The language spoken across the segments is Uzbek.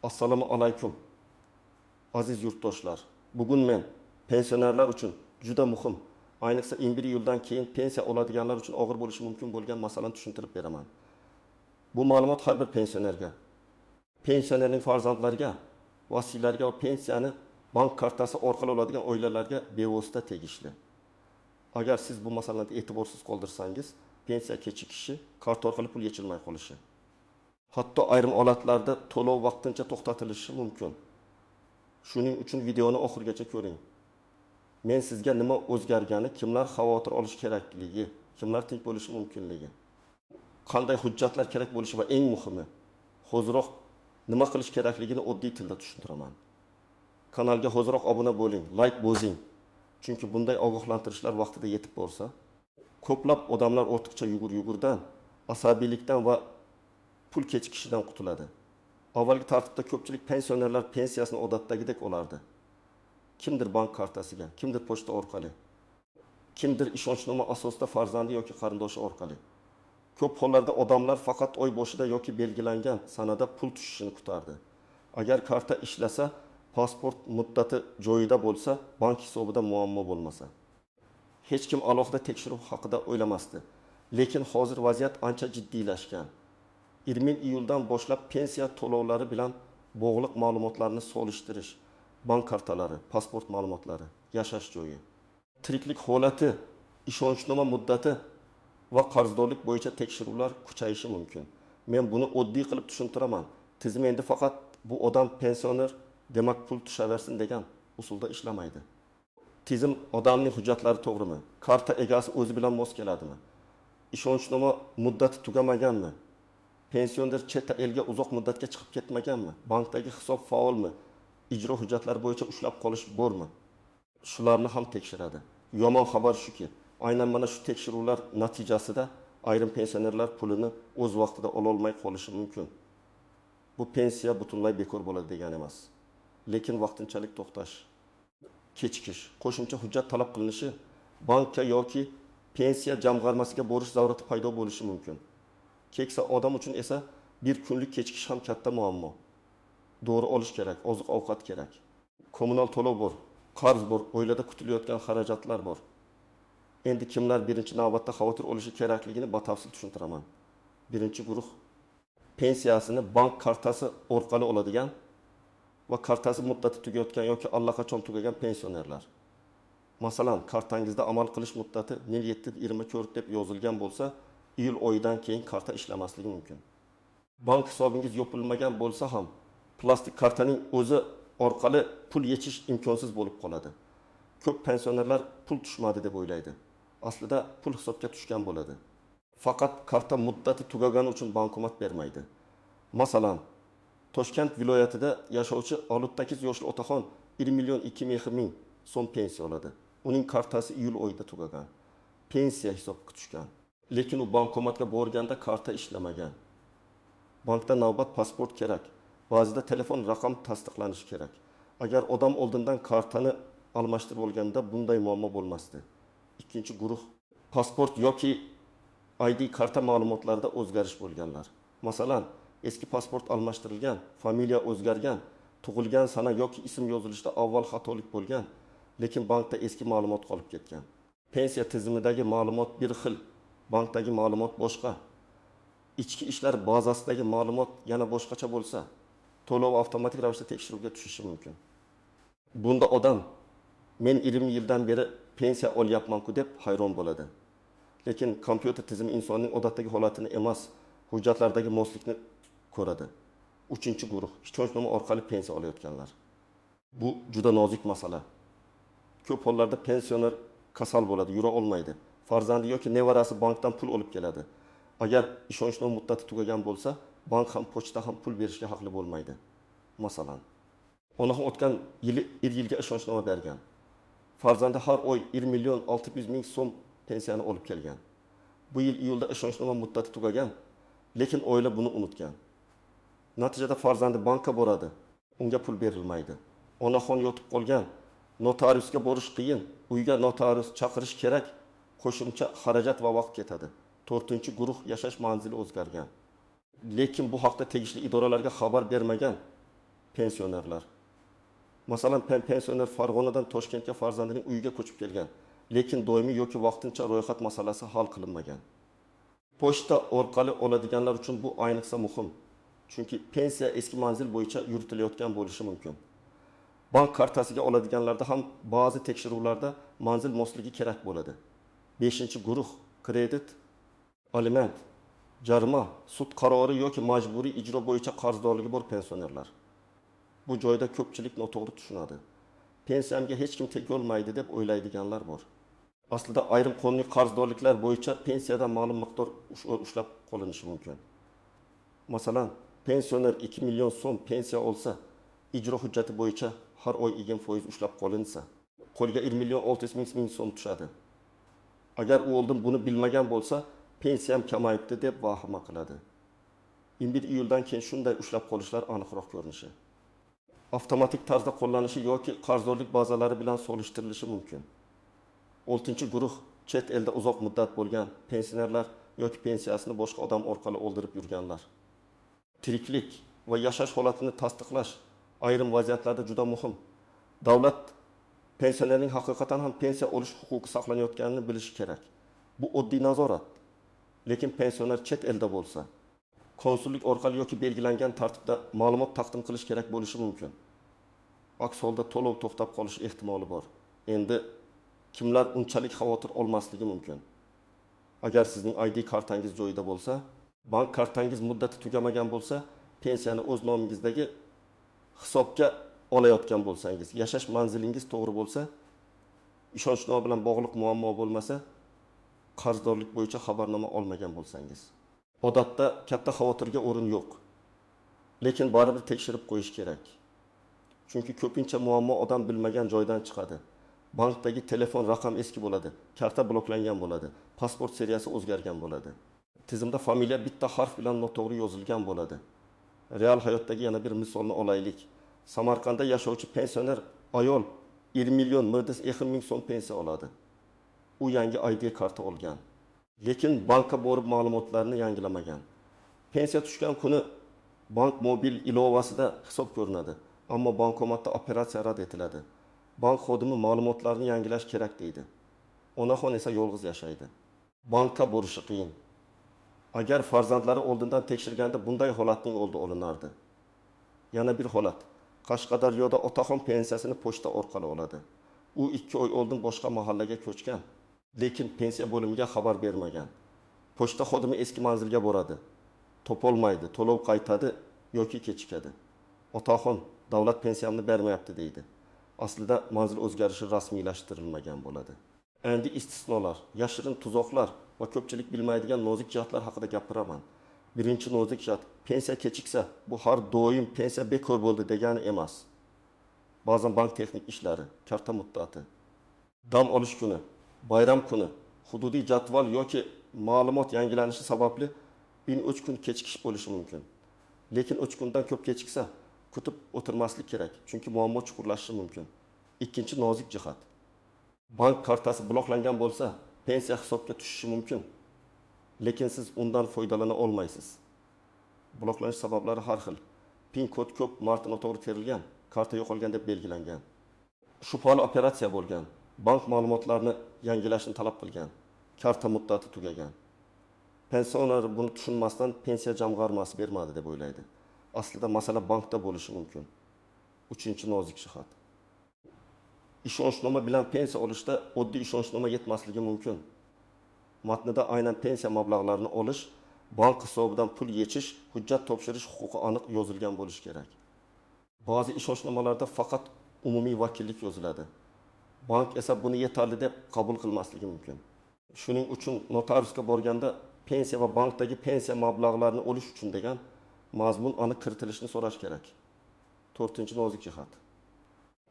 Assalomu alaykum, aziz yurtdoshlar. Bugun men pensionerlar uchun juda muhim, ayniqsa 21 iyuldan keyin pensiya oladiganlar uchun og'ir bo'lishi mumkin bo'lgan masalani tushuntirib beraman. Bu ma'lumot har bir pensionerga, pensionerning farzandlariga, vasiylarga va pensiyani bank kartasi orqali oladigan oilalarga bevosita tegishli. Agar siz bu masalani e'tiborsiz qoldirsangiz, pensiya kechikishi, karta orqali pul yechilmay qolishi, hatto ayrim holatlarda to'lov vaqtincha to'xtatilishi mumkin. Shuning uchun videoni oxirigacha ko'ring. Men sizga nima o'zgargani, kimlar xavotir olish kerakligi, kimlar tinch bo'lishi mumkinligi, qanday hujjatlar kerak bo'lishi va eng muhimi, hoziroq nima qilish kerakligini oddiy tilda tushuntiraman. Kanalga hoziroq obuna bo'ling, like bosing. Chunki bunday ogohlantirishlar vaqtida yetib borsa, ko'plab odamlar ortiqcha yugur-yugurdan, asabiylikdan va pul kechikishidan qutuladi. Avvalgi tartibda ko'pchilik pensionerlar pensiyasini odatdagidek olardi. Kimdir bank kartasiga, kimdir pochta orqali, kimdir ishonchnoma asosida farzandi yoki qarindoshi orqali. Ko'p hollarda odamlar faqat oy boshida yoki belgilangan sanada pul tushishini kutardi. Agar karta ishlasa, pasport muddati joyida bo'lsa, bank hisobida muammo bo'lmasa, hech kim alohida tekshiruv haqida o'ylamasdi. Lekin hozir vaziyat ancha jiddiylashgan. 20 iyuldan boshlab pensiya to'lovlari bilan bog'liq ma'lumotlarni solishtirish, bank kartalari, pasport ma'lumotlari, yashash joyi, tiriklik holati, ishonchnoma muddati va qarzdorlik bo'yicha tekshiruvlar kuchayishi mumkin. Men buni oddiy qilib tushuntiraman. Tizim endi faqat bu odam pensioner, demak pul tushaversin degan usulda ishlamaydi. Tizim odamning hujjatlari to'g'rimi? Karta egasi o'zi bilan mos keladimi? Ishonchnoma muddati tugamaganmi? Pensioner chet elga uzoq muddatga chiqib ketmaganmi? Bankdagi hisob faolmi? Ijro hujjatlari bo'yicha ushlab qolish bormi? Shularni ham tekshiradi. Yomon xabar shuki, aynan mana shu tekshiruvlar natijasida ayrim pensionerlar pulini o'z vaqtida ololmay qolishi mumkin. Bu pensiya butunlay bekor bo'ladi degani emas. Lekin vaqtinchalik to'xtash, kechikish, qo'shimcha hujjat talab qilinishi, bankka yoki pensiya jamg'armasiga borish zarurati paydo bo'lishi mumkin. Keksa odam uchun esa bir kunlik kechikish ham katta muammo. Dori olish kerak, oziq-ovqat kerak. Kommunal to'lov bor, qarz bor, oilada kutilayotgan xarajatlar bor. Endi kimlar birinchi navbatda xavotir olishi kerakligini batafsil tushuntiraman. Birinchi guruh pensiyasini bank kartasi orqali oladigan va kartasi muddati tugayotgan yoki allaqachon tugagan pensionerlar. Masalan, kartangizda amal qilish muddati 07/24 deb yozilgan bo'lsa, iyul oyidan keyin karta ishlamasligi mumkin. Bank hisobingiz yopilmagan bo'lsa ham, plastik kartaning o'zi orqali pul yechish imkonsiz bo'lib qoladi. Ko'p pensionerlar pul tushmadi deb o'ylaydi. Aslida pul hisobga tushgan bo'ladi. Faqat karta muddati tugagani uchun bankomat bermaydi. Masalan, Toshkent viloyatida yashovchi 68 yoshli otaxon 1 million 2 ming so'm pensiya oladi. Uning kartasi iyul oyida tugagan. Pensiya hisobga tushgan. Lekin u bankomatga borganda karta ishlamagan. Bankda navbat, pasport kerak. Ba'zida telefon raqam tasdiqlanishi kerak. Agar odam oldindan kartani almashtirib olganda bunday muammo bo'lmasdi. Ikkinchi guruh pasport yoki ID karta ma'lumotlarida o'zgarish bo'lganlar. Masalan, eski pasport almashtirilgan, familiya o'zgargan, tug'ilgan sana yoki ism yozilishida avval xatolik bo'lgan, lekin bankda eski ma'lumot qolib ketgan. Pensiya tizimidagi ma'lumot bir xil, bankdagi ma'lumot boshqa. Ichki ishlar bazasidagi ma'lumot yana boshqacha bo'lsa, to'lov avtomatik ravishda tekshiruvga tushishi mumkin. Bunda odam men 20 yildan beri pensiya olyapman-ku deb hayron bo'ladi. Lekin kompyuter tizimi insonning odatdagi holatini emas, hujjatlardagi moslikni ko'radi. Uchinchi guruh ishonchnoma orqali pensiya olayotganlar. Bu juda nozik masala. Ko'p hollarda pensioner kasal bo'ladi, yura olmaydi. Farzandi yoki nevarasi bankdan pul olib keladi. Agar ishonchnoma muddati tugagan bo'lsa, bank ham pochta ham pul berishga haqli bo'lmaydi. Masalan, onaxon o'tgan yili 1 yilga ishonchnoma bergan. Farzandi har oy 1 million 600 ming so'm pensiyani olib kelgan. Bu yil iyulda ishonchnoma muddati tugagan, lekin oila buni unutgan. Natijada farzandi bankka boradi, unga pul berilmaydi. Onaxon yotib qolgan, notariusga borish qiyin, uyga notarius chaqirish kerak, qo'shimcha xarajat va vaqt ketadi. To'rtinchi guruh yashash manzili o'zgargan. Lekin bu haqda tegishli idoralarga xabar bermagan pensionerlar. Masalan, pensioner Farg'onadan Toshkentga farzandining uyiga ko'chib kelgan, lekin doimiy yoki vaqtincha ro'yxat masalasi hal qilinmagan. Pochta orqali oladiganlar uchun bu ayniqsa muhim, chunki pensiya eski manzil bo'yicha yuritilayotgan bo'lishi mumkin. Bank kartasiga oladiganlarda ham ba'zi tekshiruvlarda manzil mosligi kerak bo'ladi. Beshinchi guruh kredit, aliment, jarima, sud qarori yoki majburiy ijro bo'yicha qarzdorligi bor pensionerlar. Bu joyda ko'pchilik noto'g'ri tushunadi. Pensiyamga hech kim tegolmaydi deb o'ylaydiganlar bor. Aslida ayrim qonuniy qarzdorliklar bo'yicha pensiyadan ma'lum miqdor ushlab qolinishi mumkin. Masalan, pensioner 2 million so'm pensiya olsa, ijro hujjati bo'yicha har oy 20% ushlab qolinsa, qo'lga 1 million 600 ming so'm tushadi. Agar u oldin buni bilmagan bo'lsa, pensiyam kamayibdi deb vahima qiladi. 21 iyuldan keyin shunday ushlab qolishlar aniqroq ko'rinishi. Avtomatik tarzda qo'llanishi yoki qarzdorlik bazalari bilan solishtirilishi mumkin. 6-guruh chet elda uzoq muddat bo'lgan pensionerlar yoki pensiyasini boshqa odam orqali oldirib yurganlar. Tiriklik va yashash holatini tasdiqlash ayrim vaziyatlarda juda muhim. Davlat pensionerning haqiqatan ham pensiya olish huquqi saqlanayotganini bilishi kerak. Bu oddiy nazorat. Lekin pensioner chet elda bo'lsa, konsullik orqali yoki belgilangan tartibda ma'lumot taqdim qilish kerak bo'lishi mumkin. Aks holda to'lov to'xtab qolish ehtimoli bor. Endi kimlar unchalik xavotir olmasligi mumkin? Agar sizning ID kartangiz joyida bo'lsa, bank kartangiz muddati tugamagan bo'lsa, pensiyani o'z nomingizdagi hisobga olayotgan bo'lsangiz, yashash manzilingiz to'g'ri bo'lsa, ishonchnoma bilan bog'liq muammo bo'lmasa, qarzdorlik bo'yicha xabarnoma olmagan bo'lsangiz. Odatda katta xavotirga o'rin yo'q. Lekin baribir tekshirib qo'yish kerak. Chunki ko'pincha muammo odam bilmagan joydan chiqadi. Bankdagi telefon raqam eski bo'ladi, karta bloklangan bo'ladi, pasport seriyasi o'zgargan bo'ladi. Tizimda familiya bitta harf bilan noto'g'ri yozilgan bo'ladi. Real hayotdagi yana bir misolni olaylik. Samarqandda yashovchi pensioner ayol 1 million 2 ming so'm pensiya oladi. U yangi ID karta olgan. Lekin bankka borib ma'lumotlarni yangilamagan. Pensiya tushgan kuni bank mobil ilovasida hisob ko'rinadi, ammo bankomatda operatsiya rad etiladi. Bank xodimi ma'lumotlarni yangilash kerak deydi. Onaxon esa yolg'iz yashaydi. Bankka borishi qiyin. Agar farzandlari oldindan tekshirganda bunday holatning oldi olinardi. Yana bir holat. Qashqadaryoda otaxon pensiyasini pochta orqali oladi. U 2 oy oldin boshqa mahallaga ko'chgan, lekin pensiya bo'limiga xabar bermagan. Pochta xodimi eski manzilga boradi. Topolmaydi, to'lov qaytadi yoki kechikadi. Otaxon davlat pensiyamni bermayapti deydi. Aslida manzil o'zgarishi rasmiylashtirilmagan bo'ladi. Endi istisnolar, yashirin tuzoqlar va ko'pchilik bilmaydigan nozik jihatlar haqida gapiraman. Birinchi nozik jihat, pensiya kechiksa, bu har doim pensiya bekor bo'ldi degani emas. Ba'zan bank texnik ishlari, karta muddati, dam olish kuni, bayram kuni, hududiy jadval yoki ma'lumot yangilanishi sababli 1-3 kun kechikish bo'lishi mumkin. Lekin 3 kundan ko'p kechiksa, kutib o'tirmaslik kerak, chunki muammo chuqurlashishi mumkin. Ikkinchi nozik jihat. Bank kartasi bloklangan bo'lsa, pensiya hisobga tushishi mumkin. Lekin siz undan foydalana olmaysiz. Bloklanish sabablari har xil. PIN kod ko'p marta noto'g'ri terilgan, karta yo'qolgan deb belgilangan. Shubhali operatsiya bo'lgan, bank ma'lumotlarini yangilashni talab qilgan, karta muddati tugagan. Pensioner buni tushunmasdan pensiya jamg'armasi bermadi deb o'ylaydi. Aslida masala bankda bo'lishi mumkin. Uchinchi nozik jihat. Ishonchnoma bilan pensiya olishda oddiy ishonchnoma yetmasligi mumkin. Matnida aynan pensiya mablag'larini olish, bank hisobidan pul yechish, hujjat topshirish huquqi aniq yozilgan bo'lishi kerak. Ba'zi ishonchnomalarda faqat umumiy vakillik yoziladi. Bank esa buni yetarli deb qabul qilmasligi mumkin. Shuning uchun notariusga borganda pensiya va bankdagi pensiya mablag'larini olish uchun degan mazmun aniq kiritilishini so'rash kerak. To'rtinchi nozik jihat.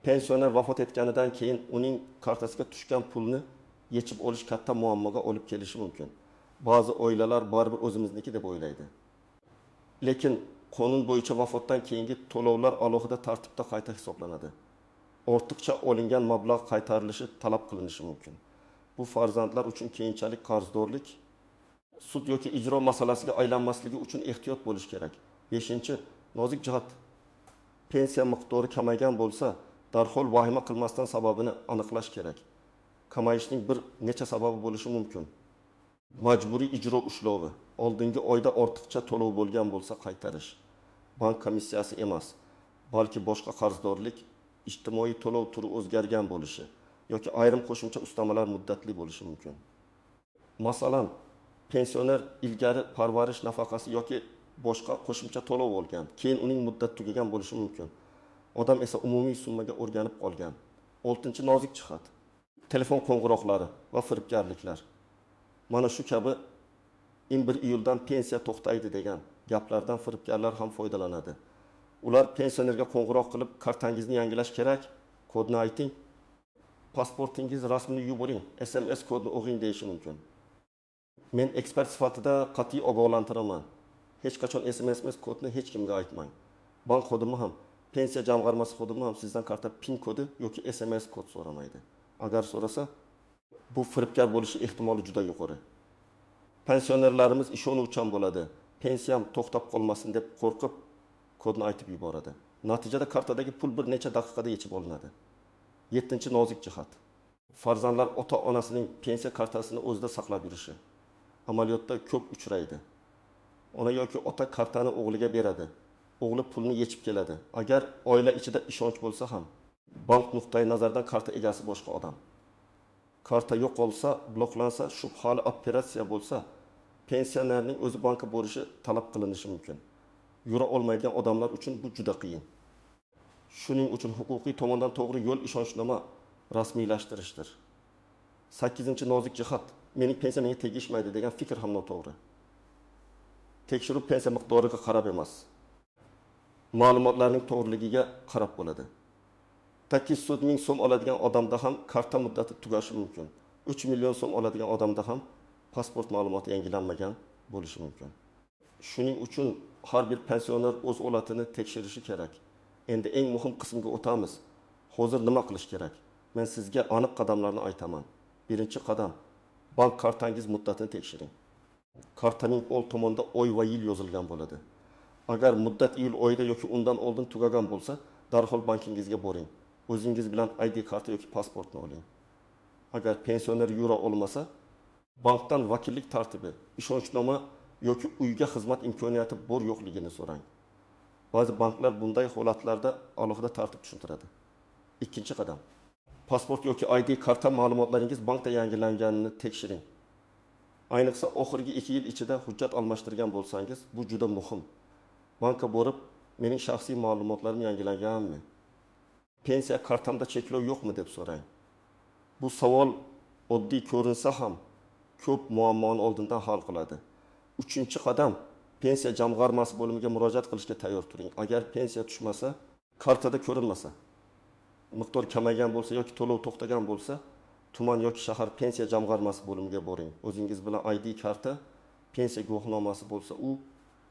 Pensioner vafot etganidan keyin uning kartasiga tushgan pulni yechib olish katta muammoga olib kelishi mumkin. Ba'zi oilalar baribir o'zimizniki deb o'ylaydi. Lekin qonun bo'yicha vafotdan keyingi to'lovlar alohida tartibda qayta hisoblanadi. Ortiqcha olingan mablag' qaytarilishi talab qilinishi mumkin. Bu farzandlar uchun keyinchalik qarzdorlik, sud yoki ijro masalasiga aylanmasligi uchun ehtiyot bo'lish kerak. 5. Nozik jihat. Pensiya miqdori kamaygan bo'lsa, darhol vahima qilmasdan sababini aniqlash kerak. Kamayishning bir necha sababi bo'lishi mumkin. Majburiy ijro ushlovi, oldingi oyda ortiqcha to'lov bo'lgan bo'lsa qaytarish, bank komissiyasi emas, balki boshqa qarzdorlik, ijtimoiy to'lov turi o'zgargan bo'lishi yoki ayrim qo'shimcha ustamalar muddatli bo'lishi mumkin. Masalan, pensioner ilgari parvarish nafaqasi yoki boshqa qo'shimcha to'lov olgan, keyin uning muddati tugagan bo'lishi mumkin. Odam esa umumiy summaga o'rganib qolgan. Oltinchi nozik jihat: telefon qo'ng'iroqlari va firibgarliklar. Mana shu kabi 1 iyuldan pensiya to'xtaydi degan gaplardan firibgarlar ham foydalanadi. Ular pensionerga qo'ng'iroq qilib, kartangizni yangilash kerak, kodni ayting, pasportingiz rasmini yuboring, SMS kodni o'qing deyishi mumkin. Men ekspert sifatida qat'iy ogohlantiraman. Hech qachon SMS kodni hech kimga aytmang. Bank xodimi ham, pensiya jamg'armasi xodimi ham sizdan karta PIN kodi yoki SMS kod so'ramaydi. Agar so'rasa, bu firibgar bo'lishi ehtimoli juda yuqori. Pensionerlarimiz ishonuvchan bo'ladi. Pensiyam to'xtab qolmasin deb qo'rqib kodni aytib yuboradi. Natijada kartadagi pul bir necha daqiqada yechib olinadi. Yettinchi nozik jihat: farzandlar ota-onasining pensiya kartasini o'zida saqlab yurishi amaliyotda ko'p uchraydi. Ona yoki ota kartani o'g'liga beradi. O'g'li pulni yechib keladi. Agar oila ichida ishonch bo'lsa ham, bank nuqtai nazaridan karta egasi boshqa odam. Karta yo'qolsa, bloklansa, shubhali operatsiya bo'lsa, pensionerning o'zi bankka borishi talab qilinishi mumkin. Yura olmaydigan odamlar uchun bu juda qiyin. Shuning uchun huquqiy tomondan to'g'ri yo'l ishonchnoma rasmiylashtirishdir. Sakkizinchi nozik jihat: mening pensiyam menga tegishmaydi degan fikr ham noto'g'ri. Tekshiruv pensiya miqdoriga qarab emas, ma'lumotlarning to'g'riligiga qarab bo'ladi. 800 ming so'm oladigan odamda ham karta muddati tugashi mumkin. 3 million so'm oladigan odamda ham pasport ma'lumoti yangilanmagan bo'lishi mumkin. Shuning uchun har bir pensioner o'z holatini tekshirishi kerak. Endi eng muhim qismga o'tamiz. Hozir nima qilish kerak? Men sizga aniq qadamlarni aytaman. Birinchi qadam: bank kartangiz muddatini tekshiring. Kartaning old tomonida oy va yil yozilgan bo'ladi. Agar muddat iyul oyida yoki undan oldin tugagan bo'lsa, darhol bankingizga boring. O'zingiz bilan ID karta yoki pasportni oling. Agar pensioner yura olmasa, bankdan vakillik tartibi, ishonchnoma yoki uyga xizmat imkoniyati bor yo'qligini so'rang. Ba'zi banklar bunday holatlarda alohida tartib tushuntiradi. Ikkinchi qadam: pasport yoki ID karta ma'lumotlaringiz bankda yangilanganini tekshiring. Ayniqsa oxirgi 2 yil ichida hujjat almashtirgan bo'lsangiz, bu juda muhim. Bankka borib, mening shaxsiy ma'lumotlarim yangilanganmi? Pensiya kartamda cheklov yo'qmi deb so'rang. Bu savol oddiy ko'rinsa ham ko'p muammoni oldindan hal qiladi. Uchinchi qadam: pensiya jamg'armasi bo'limiga murojaat qilishga tayyor turing. Agar pensiya tushmasa, kartada ko'rinmasa, miqdor kamaygan bo'lsa yoki to'lov to'xtagan bo'lsa, tuman yoki shahar pensiya jamg'armasi bo'limiga boring. O'zingiz bilan ID karta, pensiya guvohnomasi bo'lsa, u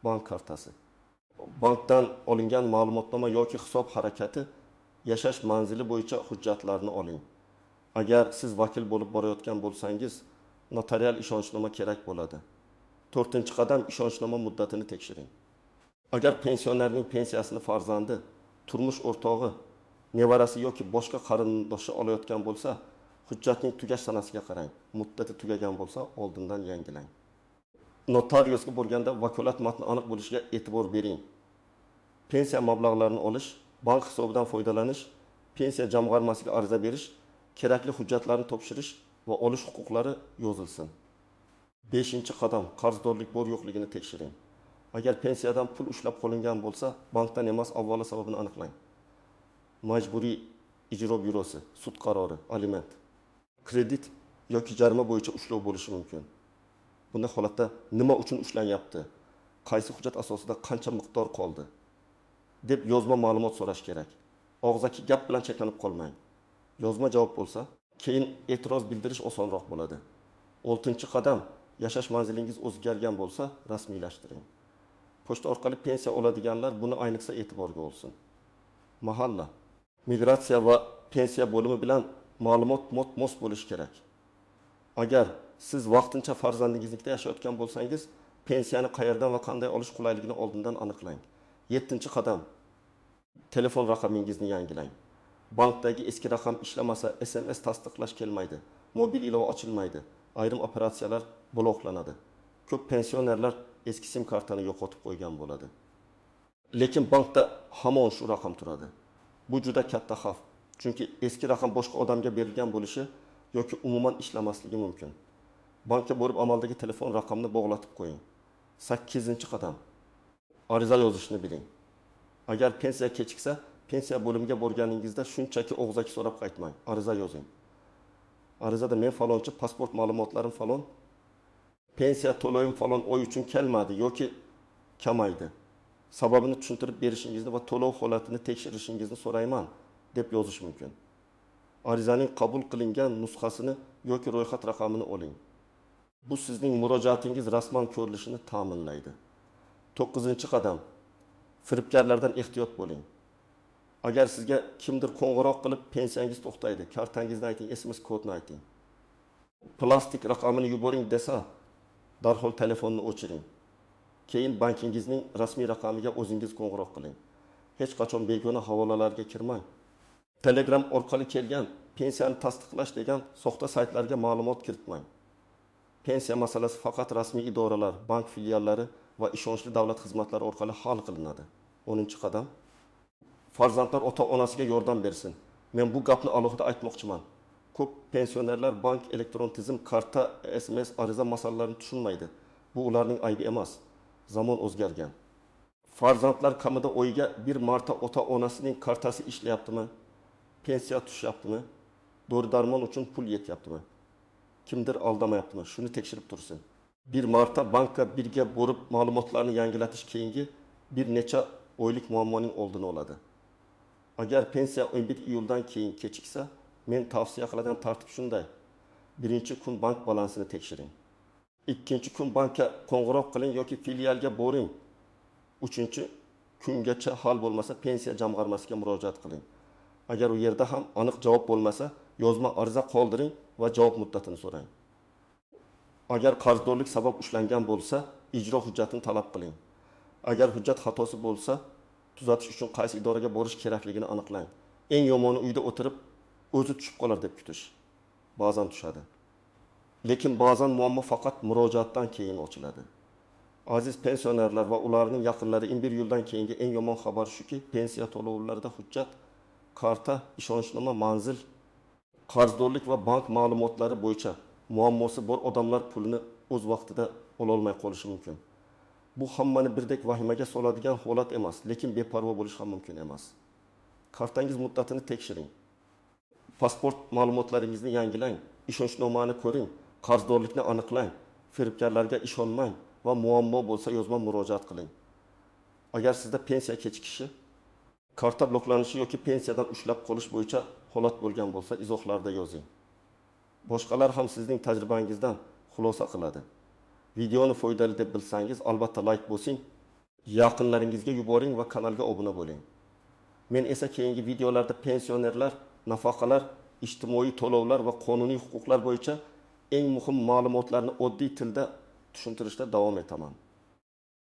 bank kartasi. Bankdan olingan ma'lumotnoma yoki hisob harakati, yashash manzili bo'yicha hujjatlarni oling. Agar siz vakil bo'lib borayotgan bo'lsangiz, notarial ishonchnoma kerak bo'ladi. To'rtinchi qadam: ishonchnoma muddatini tekshiring. Agar pensionerning pensiyasini farzandi, turmush o'rtog'i, nevarasi yoki boshqa qarindoshi olayotgan bo'lsa, hujjatning tugash sanasiga qarang. Muddati tugagan bo'lsa, oldindan yangilang. Notariusga borganda vakolat matni aniq bo'lishiga e'tibor bering. Pensiya mablag'larini olish, bank hisobidan foydalanish, pensiya jamg'armasiga ariza berish, kerakli hujjatlarni topshirish va olish huquqlari yozilsin. Beshinchi qadam: qarzdorlik bor yo'qligini tekshiring. Agar pensiyadan pul ushlab qolingan bo'lsa, bankdan emas, avvalo sababini aniqlang. Majburiy ijro byurosi, sud qarori, aliment, kredit yoki jarima bo'yicha ushlov bo'lishi mumkin. Bunday holatda nima uchun ushlanyapti, qaysi hujjat asosida qancha miqdor qoldi deb yozma ma'lumot so'rash kerak. Og'zaki gap bilan cheklanib qolmang. Yozma javob bo'lsa, keyin e'tiroz bildirish osonroq bo'ladi. Oltinchi qadam: yashash manzilingiz o'zgargan bo'lsa, rasmiylashtiring. Pochta orqali pensiya oladiganlar buni ayniqsa e'tiborga olsin. Mahalla, migratsiya va pensiya bo'limi bilan ma'lumot mos bo'lishi kerak. Agar siz vaqtincha farzandingiznikida yashayotgan bo'lsangiz, pensiyani qayerdan va qanday olish qulayligini oldindan aniqlang. Yettinchi qadam: Telefon raqamingizni yangilang. Bankdagi eski raqam ishlamasa, SMS tasdiqlash kelmaydi, mobil ilova ochilmaydi, ayrim operatsiyalar bloklanadi. Ko'p pensionerlar eski sim kartani yo'qotib qo'ygan bo'ladi. Lekin bankda hamon shu raqam turadi. Bu juda katta xavf. Chunki eski raqam boshqa odamga berilgan bo'lishi yoki umuman ishlamasligi mumkin. Bankka borib amaldagi telefon raqamini bog'latib qo'ying. 8-qadam. Ariza yozishni biling. Agar pensiya kechiksa, pensiya bo'limiga borganingizda shunchaki og'zaki so'rab qaytmang, ariza yozing. Arizada men falonchi, pasport ma'lumotlarim falon, pensiya to'lovim falon oy uchun kelmadi yoki kamaydi. Sababini tushuntirib berishingizni va to'lov holatini tekshirishingizni so'rayman deb yozish mumkin. Arizaning qabul qilingan nusxasini yoki ro'yxat raqamini oling. Bu sizning murojaatingiz rasman ko'rilishini ta'minlaydi. 9-qadam. Firibgarlardan ehtiyot bo'ling. Agar sizga kimdir qo'ng'iroq qilib pensiyangiz to'xtaydi, kartangizni ayting, SMS kodini ayting, plastik raqamini yuboring desa, darhol telefonni o'chiring. Keyin bankingizning rasmiy raqamiga o'zingiz qo'ng'iroq qiling. Hech qachon begona havolalarga kirmang. Telegram orqali kelgan pensiyani tasdiqlash degan soxta saytlarga ma'lumot kiritmang. Pensiya masalasi faqat rasmiy idoralar, bank filiallari va ishonchli davlat xizmatlari orqali hal qilinadi. 10-qadam. Farzandlar ota-onasiga yordam bersin. Men bu gapni alohida aytmoqchiman. Ko'p pensionerlar bank, elektron tizim, karta, SMS, ariza masalalarini tushunmaydi. Bu ularning aybi emas. Zamon o'zgargan. Farzandlar kamida oyiga bir marta ota-onasining kartasi ishlayaptimi? Pensiya tushyaptimi? Dori-darmon uchun pul yetyaptimi? Kimdir aldamayaptimi? Shuni tekshirib tursin. Bir marta bankka birga borib ma'lumotlarni yangilatish keyingi bir necha oylik muammoning oldini oladi. Agar pensiya 11 iyuldan keyin kechiksa, men tavsiya qiladigan tartib shunday. 1-kun bank balansini tekshiring. 2-kun bankka qo'ng'iroq qiling yoki filialga boring. 3-kungacha hal bo'lmasa pensiya jamg'armasiga murojaat qiling. Agar u yerda ham aniq javob bo'lmasa, yozma ariza qoldiring va javob muddatini so'rang. Agar qarzdorlik sabab ushlangan bo'lsa, ijro hujjatini talab qiling. Agar hujjat xatosi bo'lsa, tuzatish uchun qaysi idoraga borish kerakligini aniqlang. Eng yomoni uyda o'tirib o'zi tushib qolar deb kutish. Ba'zan tushadi. Lekin ba'zan muammo faqat murojaatdan keyin ochiladi. Aziz pensionerlar va ularning yaqinlari, 11 iyuldan keyingi eng yomon xabar shuki, pensiya to'lovlarida hujjat, karta, ishonchnoma, manzil, qarzdorlik va bank ma'lumotlari bo'yicha muammosi bor odamlar pulini o'z vaqtida ololmay qolishi mumkin. Bu hammani birdek vahimaga soladigan holat emas, lekin beparvo bo'lish ham mumkin emas. Kartangiz muddatini tekshiring. Pasport ma'lumotlaringizni yangilang, ishonchnomani ko'ring, qarzdorlikni aniqlang, firibgarlarga ishonmang va muammo bo'lsa yozma murojaat qiling. Agar sizda pensiya kechikishi, karta bloklanishi yoki pensiyadan ushlab qolish bo'yicha holat bo'lgan bo'lsa, izohlarda yozing. Boshqalar ham sizning tajribangizdan xulosa qiladi. Videoni foydali deb bilsangiz, albatta like bosing, yaqinlaringizga yuboring va kanalga obuna bo'ling. Men esa keyingi videolarda pensionerlar, nafaqalar, ijtimoiy to'lovlar va qonuniy huquqlar bo'yicha eng muhim ma'lumotlarni oddiy tilda tushuntirishda davom etaman.